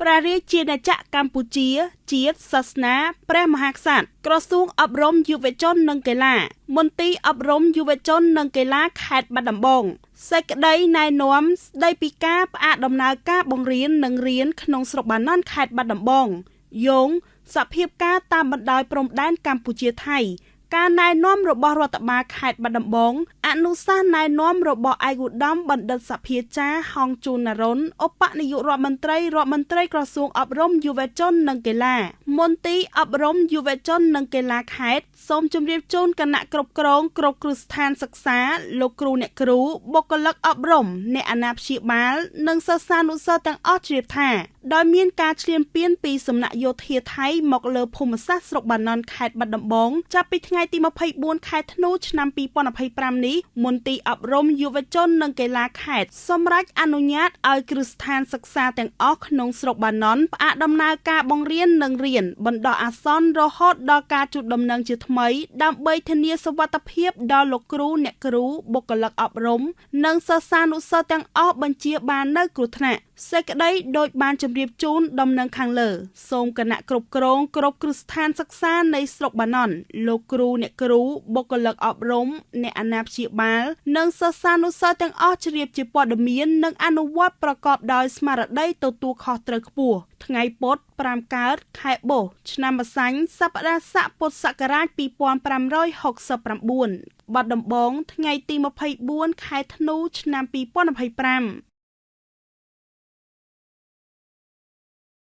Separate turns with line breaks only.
ព្រះរាជាណាចក្រកម្ពុជា ជាតិ សាសនា ព្រះមហាក្សត្រ ក្រសួងអប់រំយុវជននិងកីឡា មន្ទីរអប់រំយុវជននិងកីឡាខេត្តបាត់ដំបង សេចក្តីណែនាំស្តីពីការផ្អាកដំណើរការបង្រៀននិងរៀនក្នុងស្រុកបាណន់ខេត្តបាត់ដំបង យោងសភាពការតាមបណ្ដោយព្រំដែនកម្ពុជាថៃ ការណែនាំរបស់រដ្ឋបាលខេត្តបាត់ដំបង អនុសាសន៍ណែនាំរបស់ឯកឧត្តមបណ្ឌិតសភាចារ្យហងជួនណារុន ឧបនាយករដ្ឋមន្ត្រី រដ្ឋមន្ត្រីក្រសួងអប់រំយុវជននិងកីឡា មន្ទីរអប់រំយុវជននិងកីឡាខេត្ត សូមជម្រាបជូនគណៈគ្រប់គ្រងគ្រប់គ្រឹះស្ថានសិក្សា លោកគ្រូអ្នកគ្រូ បុគ្គលិកអប់រំ អ្នកអាណាព្យាបាល និងសិស្សានុសិស្សទាំងអស់ជ្រាបថា ដោយមានការឈ្លានពានពីសំណាក់យោធាថៃមកលើភូមិសាស្ត្រស្រុកបាណន់ខេត្តបាត់ដំបង ចាប់ពីថ្ងៃទី24ខែធ្នូឆ្នាំ2025នេះ មន្ទីរអប់រំយុវជននិងកីឡាខេត្តសម្រេចអនុញ្ញាតឲ្យគ្រឹះស្ថានសិក្សាទាំងអស់ក្នុងស្រុកបាណន់ផ្អាកដំណើរការបង្រៀននិងរៀនបណ្ដោះអាសន្នរហូតដល់ការជួបដំណឹងជាថ្មី ដើម្បីធានាសុវត្ថិភាពដល់លោកគ្រូអ្នកគ្រូ បុគ្គលិកអប់រំ និងសិស្សានុសិស្សទាំងអស់បញ្ជាបាននៅគ្រោះថ្នាក់។ សេចក្តីដូចបានជម្រាបជូនដំណឹងខាងលើ សូមគណៈគ្រប់គ្រងគ្រប់គ្រឹះស្ថានសិក្សានៃស្រុកបាណន់ លោកគ្រូអ្នកគ្រូ បុគ្គលិកអប់រំ អ្នកអាណាព្យាបាល និងសិស្សានុសិស្សទាំងអស់ជ្រាបជាព័ត៌មាន និងអនុវត្តប្រកបដោយស្មារតីទទួលខុសត្រូវខ្ពស់។ ថ្ងៃពុធ5កើតខែបុស្ស ឆ្នាំម្សាញ់ សប្តាហ៍ស័ក ពុទ្ធសករាជ2569 បាត់ដំបង ថ្ងៃទី24ខែធ្នូឆ្នាំ2025។